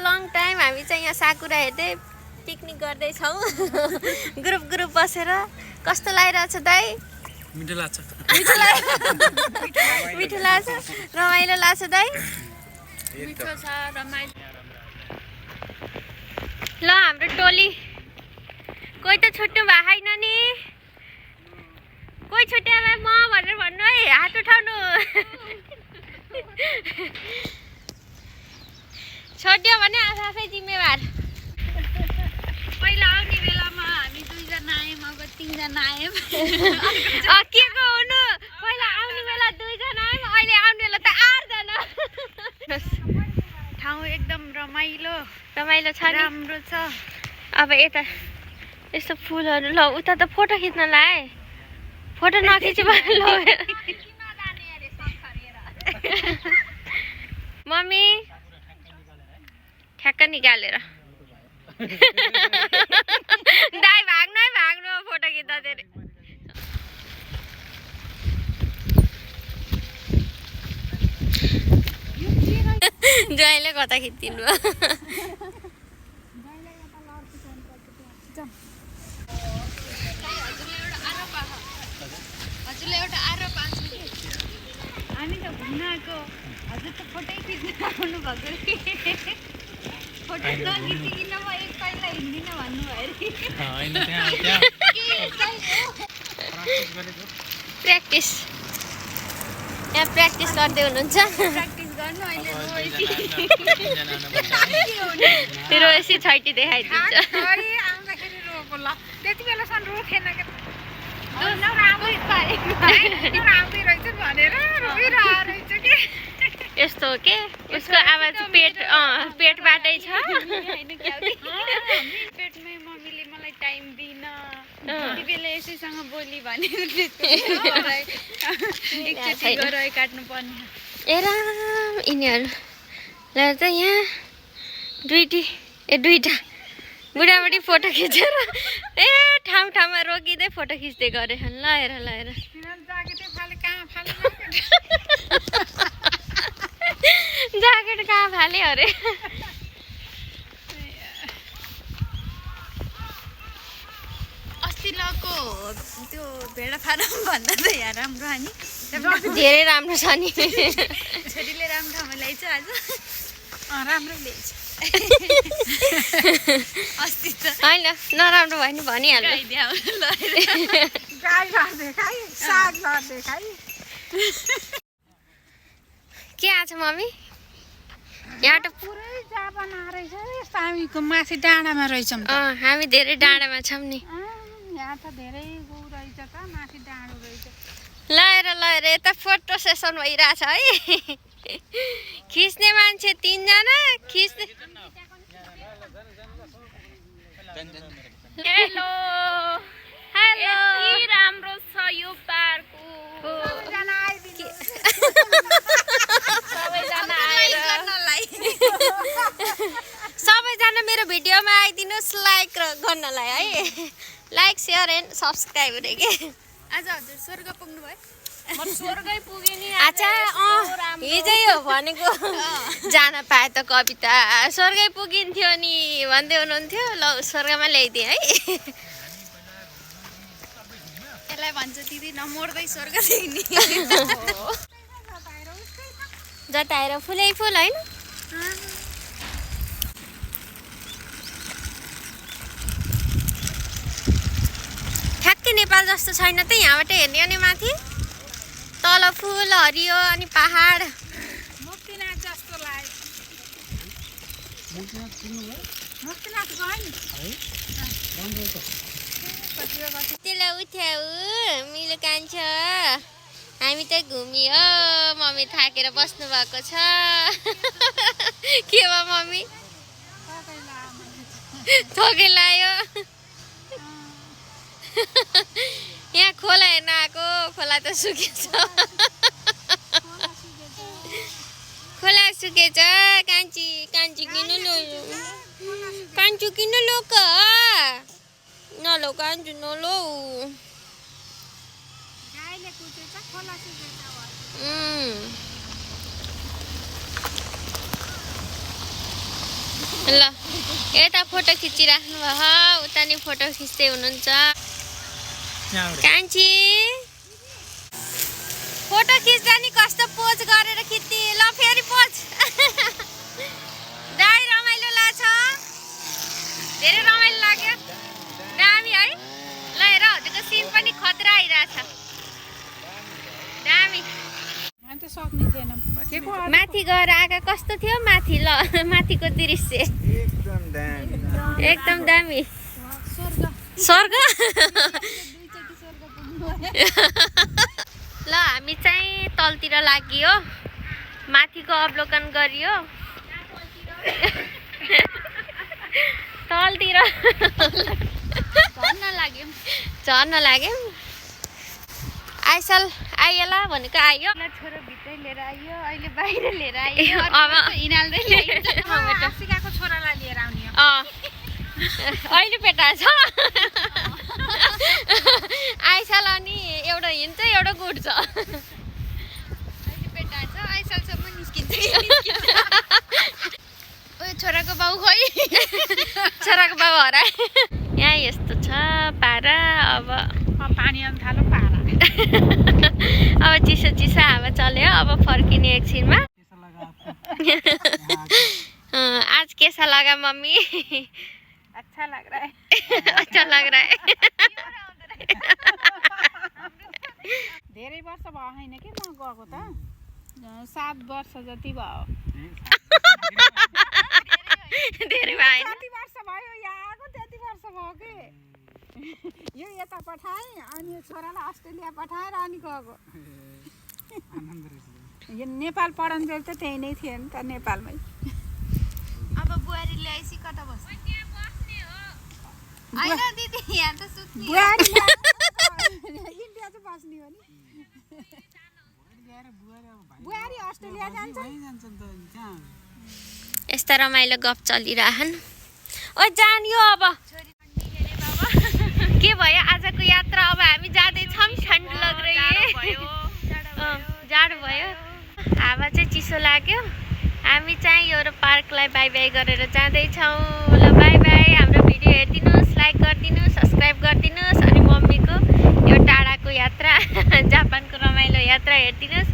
Long time हामी चाहिँ यहाँ साकुरा हेर्दै पिकनिक गर्दैछौँ ग्रुप बसेर। कस्तो लागिरहेछ दाइ? मिठो लाग्छ। मिठो लाग्छ, रमाइलो लाग्छ दाइ? मिठो छ, रमाइलो। ल हाम्रो टोली कोही त छुट्नु भएको छैन नि। कोही छुट्या भए म भनेर भन्नु है, हात उठाउनु। छोड्यो भने आफै जिम्मेवार। पहिला आउने बेलामा हामी 2 जना आयौँ, अब 3 जना आयौँ। के को हुनु, पहिला आउने बेला 2 जना आयौँ, अहिले आउने बेला त 8 जना। ठाउँ एकदम रमाइलो छ नि, राम्रो छ। अब यता यस्तो फुलहरू। ल उता त फोटो खिच्न लाए, फोटो नखिचे भने ल। मम्मी ठ्याक्क निकालेर दाइ भाग्नु फोटो खिच्दा धेरै। ज्वाइँले कता खिचिदिनु भयो? हजुरले एउटा आरोप आएको कि हामी त घुम्न आएको, हजुर त फोटै खिच्न आउनु भएको कि फोटो नखिचिकन म एक पाइला हिँड्दिनँ भन्नुभयो अरे। प्र्याक्टिस यहाँ प्र्याक्टिस गर्दै हुनुहुन्छ। प्र्याक्टिस गर्नु अहिले रोएसी छैटी देखाइदिन्छ। आउँदाखेरि रोको ल, त्यति बेलासम्म रोकेन के आउँदै रहेछ भनेर रोइरहेको रहेछ कि। यस्तो हो के उसको आवाज पेटबाटै छ। पेटमै मम्मीले मलाई टाइम दिन त्यति बेला यसैसँग बोली भने एकचोटि गएर काट्नु पर्ने। ए राम, यिनीहरूलाई त यहाँ दुईटा बुढाबुढी फोटो खिचेर ठाउँमा रोकिँदै फोटो खिच्दै गरे। ल हेर ज्याकेट कहाँ फाल्यो अरे। अस्ति लको त्यो भेडा फारम भन्दा त यहाँ राम्रो अनि धेरै राम्रो छ नि। छोरीले राम्रो ठाउँमा ल्याइछ आज, राम्रो ल्याइछ। अस्ति त होइन नराम्रो भयो नि भनिहाल्नु। के आछ मम्मी? यहाँ त पुरै जापान रहेछ। यस्तो हामीको माथि डाँडामा रहेछौँ। हामी धेरै डाँडामा छौँ नि। यहाँ त धेरै गौ रहेछ त, माथि डाँडो रहेछ। ल हेर यता फोटो सेसन भइरहेछ है। खिच्ने मान्छे 3 जना खिच्ने। हेलो यति राम्रो छ यो पार्क। सबैजना मेरो भिडियोमा आइदिनुहोस् लाइक गर्नलाई है। लाइक सेयर एन्ड सब्सक्राइब रे के। आज हजुर स्वर्ग पुग्नु भयो? म स्वर्गै पुगेँ नि। आच्छा हिजै हो भनेको जान पाए त कविता स्वर्गै पुगिन्थ्यो नि भन्दै हुनुहुन्थ्यो। ल स्वर्गमा ल्याइदिएँ है। यसलाई भन्छ दिदी नमर्दै स्वर्ग देख्ने। जताएर फुलै फुल होइन। ठ्याक्कै नेपाल जस्तो छैन त यहाँबाट हेर्ने अनि माथि तल फुल हरियो अनि पहाड। मुक्तिनाथ जस्तो लाग्यो। मुक्तिनाथ गयो नि। त्यसलाई उठ्याउ मिलो कान्छ। हामी त घुमियो, मम्मी थाकेर बस्नु भएको छ। के भयो मम्मी? थोकै लायो। यहाँ खोला हेर्न आएको, खोला त सुकेछ। खोला सुकेछ। कान्छी किन लो, कान्छी किन लोक नलो, कान्छु नलो। ल यता फोटो खिचिराख्नु भयो उता नि फोटो खिच्दै हुनुहुन्छ कान्छी फोटो खिच्दा नि कस्तो पोज गरेर खिच्ने ल फेरि पोज दाइ रमाइलो लाग्छ धेरै रमाइलो लाग्यो दामी है ल हेर हजुरको सिन पनि खतरा आइरहेछ दामी माथि गएर आएको कस्तो थियो माथि ल माथिको दृश्य एकदम दामी स्वर्ग ल हामी चाहिँ तलतिर लागियो माथिको अवलोकन गरियो तलतिर झर्न लाग्यौँ आइसल आइएला भनेको आयो छोरो भित्रै लिएर आइयो अहिले बाहिर लिएर आइयो अब हिँडाल्दै सिकाएको छोरालाई लिएर आउने अहिले पेटा छ आइसल अनि एउटा हिँड्छ एउटा गुड्छ अहिले पेटा छ आइसलसम्म निस्किन्छ ओए छोराको बाउ खोइ छोराको बाउ हराए यहाँ यस्तो छ पारा अब पानी आउनु थाल्यो पारा अब चिसो चिसो हावा चल्यो अब फर्किने एकछिनमा आज कैसा लगा मम्मी अच्छा लग रहा है अच्छा लग रहा है धेरै वर्ष भयो हैन के म गएको त 7 वर्ष जति भयो धेरै भयो कति वर्ष भयो यहाँ आएको त्यति वर्ष भयो के यो यता पठाएँ अनि छोरालाई अस्ट्रेलिया पठाएर अनि गएको यो नेपाल पढन्जेल त त्यही नै थियो नि त नेपालमै अब बुहारी ल्याएपछि कता बस्छ हैन दिदी यहाँ त सुत्ने बुहारी इन्डिया चाहिँ बस्ने हो नि बुहारी अस्ट्रेलिया जान्छ यस्ता रमाइलो गफ चलिरहन् ओ जानियो अब के भयो आजको यात्रा अब हामी जाँदैछौँ ठन्ड लग रही है जाडो भयो हावा चाहिँ चिसो लाग्यो हामी चाहिँ यो पार्कलाई बाई बाई गरेर जाँदैछौँ ल बाई बाई हाम्रो भिडियो हेरिदिनुहोस् लाइक गरिदिनुहोस् सब्सक्राइब गरिदिनुहोस् अनि मम्मीको यो टाढाको यात्रा जापानको रमाइलो यात्रा हेरिदिनुहोस्